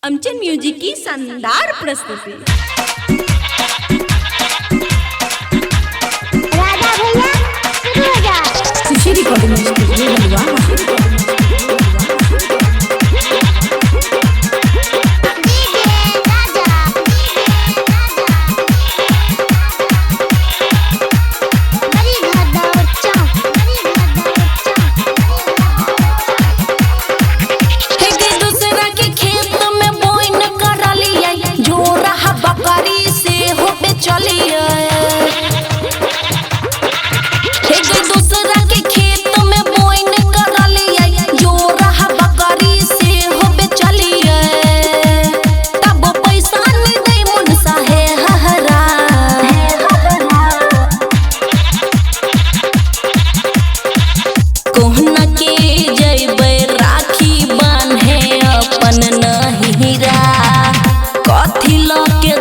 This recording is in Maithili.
अमचन म्यूजिक की शानदार प्रस्तुति। राधा भैया, शुरू हो जा। खुशी रिकॉर्डिंग स्टूडियो हलवा। डीजे राजा, डीजे राजा, बड़ी घदौर चौक, बड़ी घदौर चौक। हे गे दूसरा के खेत में बोइन करलियै, जोरा बकरी से हो बेचलियै। हे गे दूसरा के खेत में बोइन करलियै, जोरा बकरी से हो बेचलियै। तब पैसा नहीं दे मुनसा हे हहरा। कोहना के जैबै राखी बान्हे अपन नहिरा, कथी ल के